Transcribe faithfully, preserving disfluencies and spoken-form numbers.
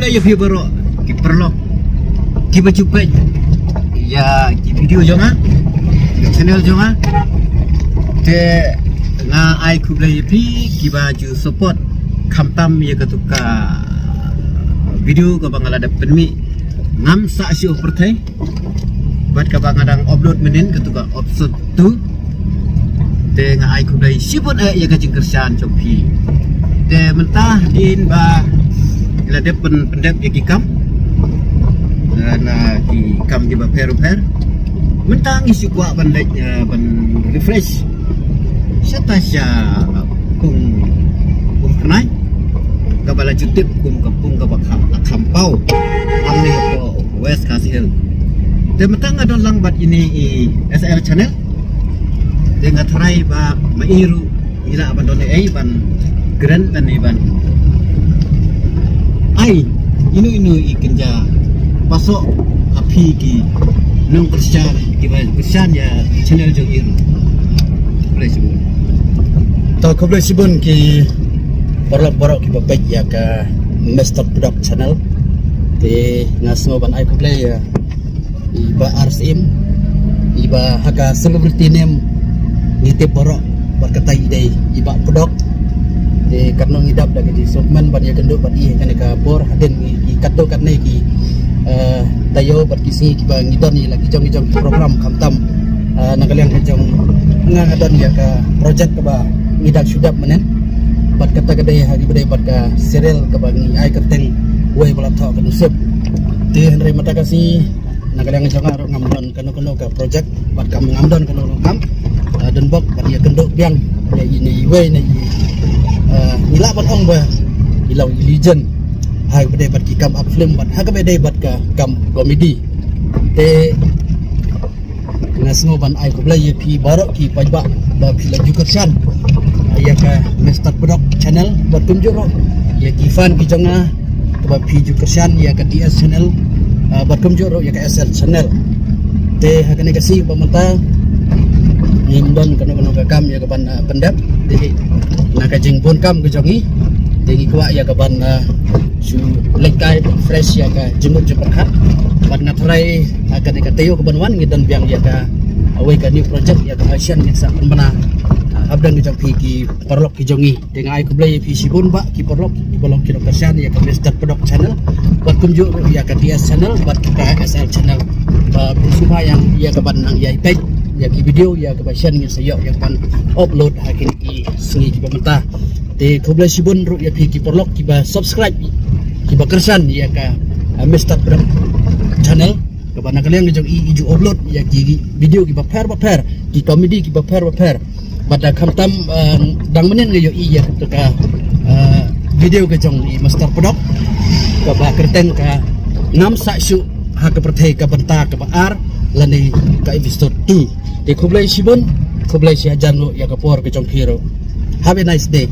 Ïa phi baroh ki paralok kiba ju peit ïa ki video jong nga, ïa channel jong nga. Te nga ai khublei ïa phi kiba ju support khamtam ïa katu ka video kaba nga la dep pynmih ngam sah shuh pyrthei. Bad kaba nga dang upload mynnin katu ka episode two. Te nga ai khublei shibun eh ïa ka jingkyrshan jong phi. Te mynta hadien ba la dep pyn pyndep ïa ki kam, eh, na ki kam kiba pher pher. Mynta ngi shu kwah ban leit, eh, ban refresh shata sha pung, pung khnai kaba la ju tip kum ka pung kaba kham, la kham paw hangne hapoh West Khasi Hills. Te mynta nga don lang bad ine i S L channel. Te nga tharai ba ma i ruh i lah ban don ei ban kren lane ban ai ino ino i kynja pasoh ha phi ki nongkyrshan kiba kyrshan ïa channel jong i ruh. Khublei shibun. To khublei shibun ki paralok baroh kiba peit ïa ka Mister Pdok channel. Te nga sngew ban ai khublei ïa i Bah R C M, i ba ha ka celebrity name ngi tip baroh bad kata i dei i Bah Pdok. Te katno ngi dap da ka jingsngewkmen ban ïakynduh bad i ha kane ka por hadien ngi, ngi katto katne ki, eh, taïew bad ki sngi kiba ngi don ïa la ki jong ki jong ki program khamtam, eh, na ka liang ka jong nga nga don ïa ka project kaba ngi dang shu dap mynnin. Bad kata ka dei ha kiba dei bad ka serial kaba ngi ai kyrteng Wei Ba La Thoh Ka Nusip. Te hynrei mynta ka sngi na ka liang jong nga ruh ngam don kano kano ka project bad kam ngam don kano kano kam, ah, don bok bad ïakynduh biang ïa ine iwei na i, ah, ngi lah ban ong ba i long i legend ha kaba dei bad ki kam art film bad ha kaba dei bad ka kam comedy. Te nga sngew ban ai khublei ïa phi baroh ki paidbah ba phi la ju kyrshan ïa ka Mister Pdok channel bad kumjuh ruh ïa ki fan ki jong nga ba phi ju kyrshan ïa ka D S channel, ah, bad kumjuh ruh ïa ka S L channel. Te ha kane ka sngi ba mynta ngim don kano kano ka kam ïa ka ban, ah, pyndep. Te na ka jingbun kam ka jong ngi te ngi kwah ïa ka ban, ah, shu leit kai fresh ïa ka jingmut jingpyrkhat. Bad nga tharai ha kane ka taïew ka ban wan ngi don biang ïa ka, ah, wei ka new project ïa ka Asian ngin sa pynbna, ah, hapdeng ka jong phi ki paralok ki jong ngi. Te nga ai khublei ïa phi shibun bah ki paralok kiba long ki nongkyrshan ïa ka Mister Pdok channel bad kumjuh ruh ïa ka D S channel bad ka S L channel. Ba phi sngewbha ïa, ïa ka ban nang ïai peit ïa ki video ïa kaba shen ngin sa ïoh ïa ka ban upload ha kine ki sngi kiba mynta. Te khublei shibun ruh ïa phi ki paralok kiba subscribe kiba kyrshan ïa ka, uh, Mister Pdok channel. Kaba na ka liang ka jong i i ju upload ïa ki video kiba pher ba pher, ki comedy kiba pher ba pher. Bad da khamtam, eh, dang mynnin nga ïohi ïa kata ka, eh, video ka jong i Mister Pdok kaba kyrteng ka Ngam Sah Shuh ha ka Pyrthei ka bynta kaba ar lane ka episode two. Te khublei shibun, khublei shihajar nguh ïa ka por ka jong phi ruh. Have a nice day.